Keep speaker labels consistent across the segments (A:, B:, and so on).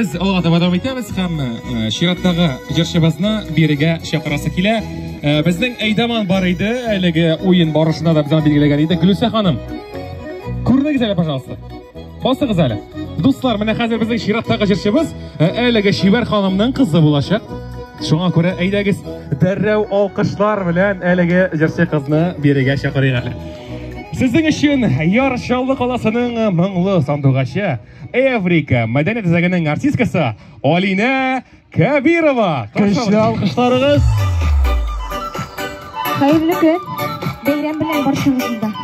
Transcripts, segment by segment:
A: Без алга таба дәвам итәбез һәм чираттагы җырчыбызны бирегә чакырасы килә. Безнең әйдаман бар иде, әлеге уен барышында да без аны билгеләгән идек. Гөлүсә ханым, күренегез әле, пожалуйста. Басыгыз әле. Дуслар, менә хәзер безнең чираттагы җырчыбыз әлеге чибәр ханымның кызы булачак. Шуңа күрә әйдәгез, дәррәү алкышлар белән әлеге җырчы кызны бирегә чакырыйк әле. Сезнең өчен Яр Чаллы каласының моңлы сандугачы Эврика мәдәният үзәгенең артисткасы Алинә Кәбирова.
B: Көчле алкышларыгыз.
C: Хәерле көн. Бәйрәм белән барчагызны да.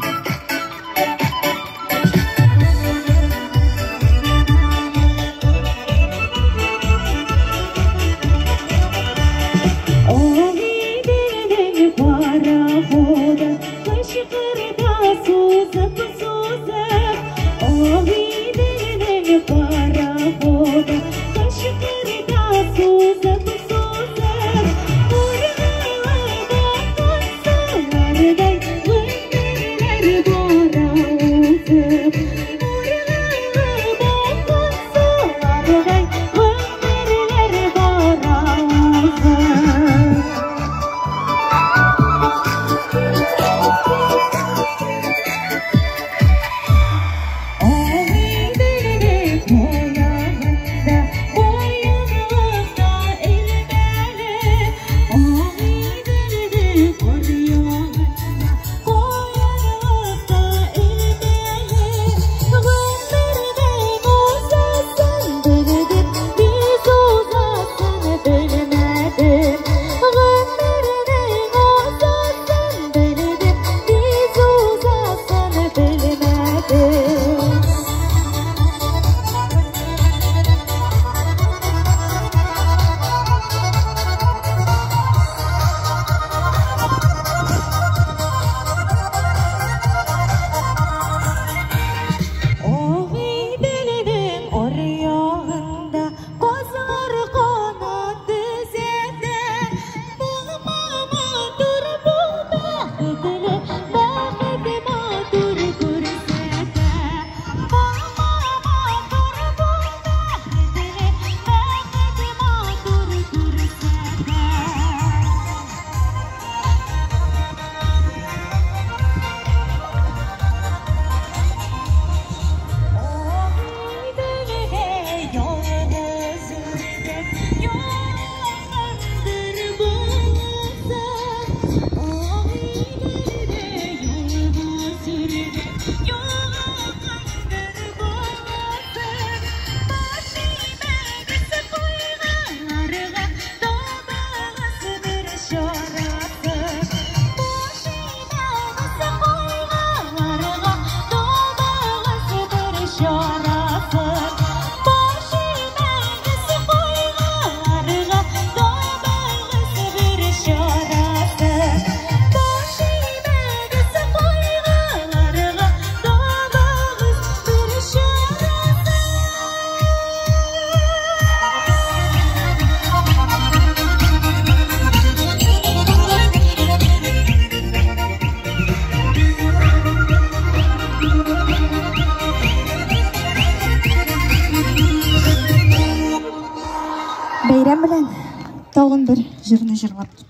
C: Бәйрәм белән тагын бер җырны җырлап китәм.